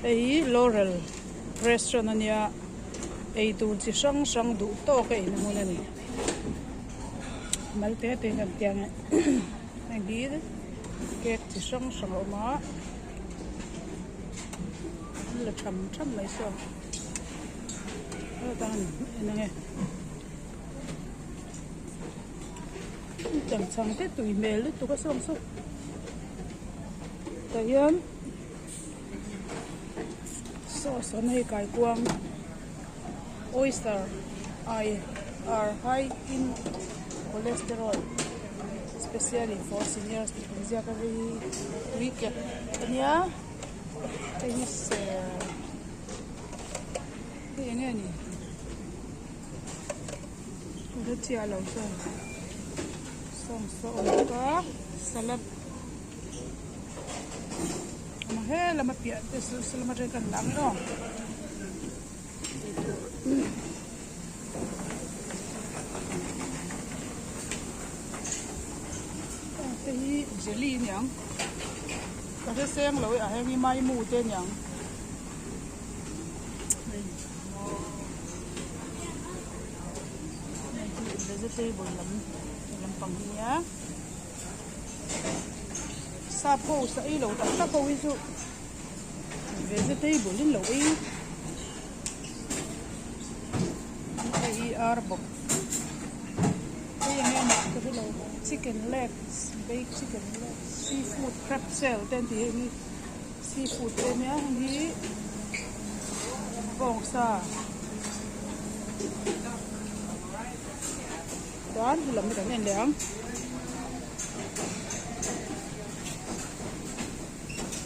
Hei hi Laurel restaurant a nia eitur chi hrang hrang duh tawk a in hmun a ni mal te te in an tia nge heng hi cake chi hrang hrang a awm a an la tham tham mai saw hetah an en ange chang te tui hmel lutuk a sawng saw tah hian. Sauce an hei kaikuang oyster ai are high in cholesterol specially for seniors tih an ziak a hei hi tui kep ania hei hi ser hei eng nge ni ka hre chiah lo chuan sauce a awm bawk a salad. He lama piah te chu saw lama atangin kan lang aw hei hi jelly a niang ka hre seng lo e a heng hi maimu te a niang hei hi vegetable lam lampang hi nia. Sap ho sa ei lo tak tak ho hi chu vegetable in lo ei hei hi ar bawk hei eng nge nih ka hrelo chicken legs baked chicken legs seafood crab shell te an tih hei hi seafood te ania hei hi bawngsa. Chuan he lam hi kan en leh ang.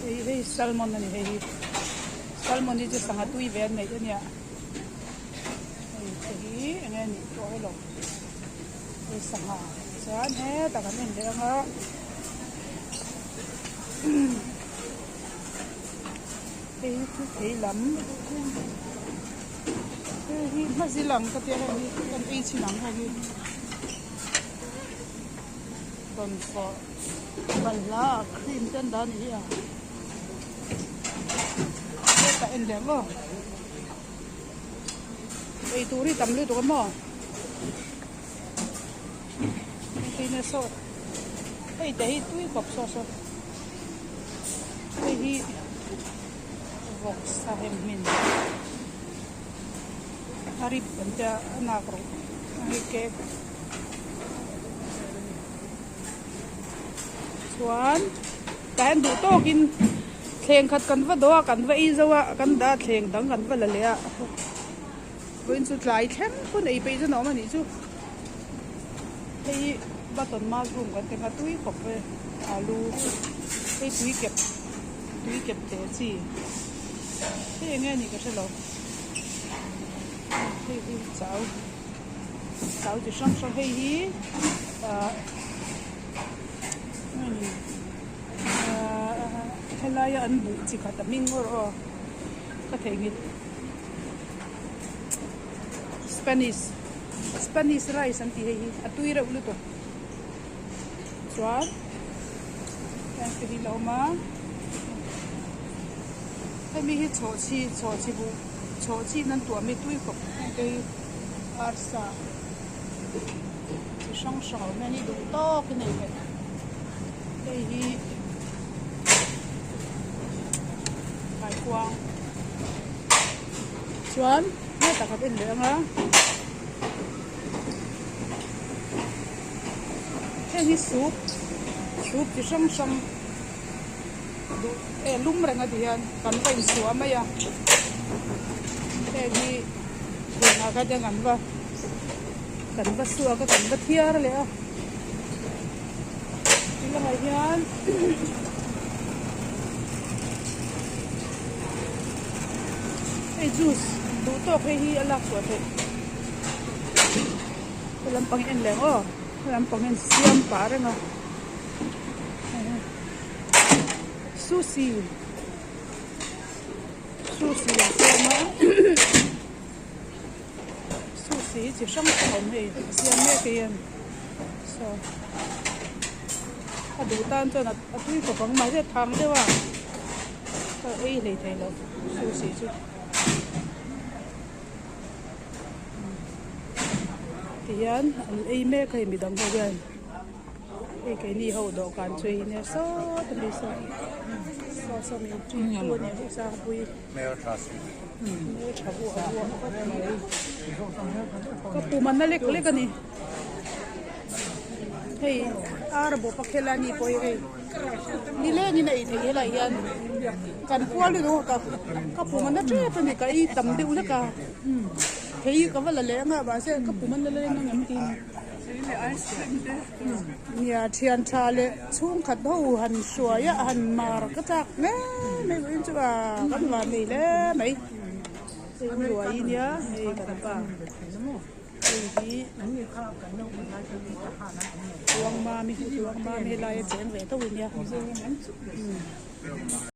Hei hei salmon a ni hei hi. Salmon hi chu sangha tui ve an neih a nia. Hei te hi eng nge nih pawh helo. Hei sangha chuan hetah kan en leh ang a. Hei hi chu thei lam. Hei hi hmazil ang ka tia heng hi kan ei chhin ang heng hi dawnfawh balhla ah cream te an dah a nih hi a hetah en leh maw eitur hi tam lutuk a maw engtin nge saw hei te hi tui khawp saw saw hei hi. Vawk sa hem hmin a rip an tia a nak rawh a hei cake chuan tah hian duh tawkin thleng khat kan va dawh a kan va ei zo a kan dah a thleng dang kan va la leh a vawiin chu tlai thleng pawn ei peih zawng a awm a nih chu hei hi button mushroom kan ti ang a tui khawp e alu hei tui kep. Tui kep teh chi hei eng nge nih ka hre lo hei hi chau chau chi hrang hrang hei hi ahh nge ni ahh helaia an buh chi khat a hming erawh aw ka theihnghilh spanish spanish rice an tih hei hi a tui reuh lutuk. Chuan heng te hi la awm a hemi hi chhawhchhi chhawhchhi buh chhawhchhi in an tuah mi tui khawp heng te hi arsa chi hrang hrang a awm hian hi duh tawk in a ei theih hei hi kaikuang chuan hetah kan en leh ang a. Heng hi soup soup chi hrang hrang duh eh lum reng a ti hian kan va insuah mai a heng hi thlengah khan hian kan va kan va suak a kan va thiar leh a ti lamah hian hei juice duh tawk hei hi a lak chhuah theih. He lampang hi en leh ang aw he lampang hian siam pah reng a sushi sushi a siam a sushi hi chi hrang hrang a awm hei a siam mek hei hian saw a duh tan chuan a tui khawp ang mahse a thang deuh a. Ka ei hlei thei lo sushi chu. Tihian an ei mek a hei midang ho hian hei keini ho dawhkan chu hei nia sawt a mi saw saw saw min treat tu a nia hei sangpui hmeltha vuah vuah khawp mai ka pum a na lek lek a ni hei ar bawp a khel a ni pawh hi hei. Nilengin a ei theih helai hian kan pual lutuk a ka ka pum a na tep a ni ka ei tam deuh hlek a thei ka va la leh anga mahse ka pum a na leng ang em tin nia thian tha leh chhungkhat ho han hruai a han mar ka chak hle mai vawiin chu a kan van nei hle mai hei ruai nia hei kan pa. Hei hi Tuangmami Tuangmami laia cheng ve tho ania.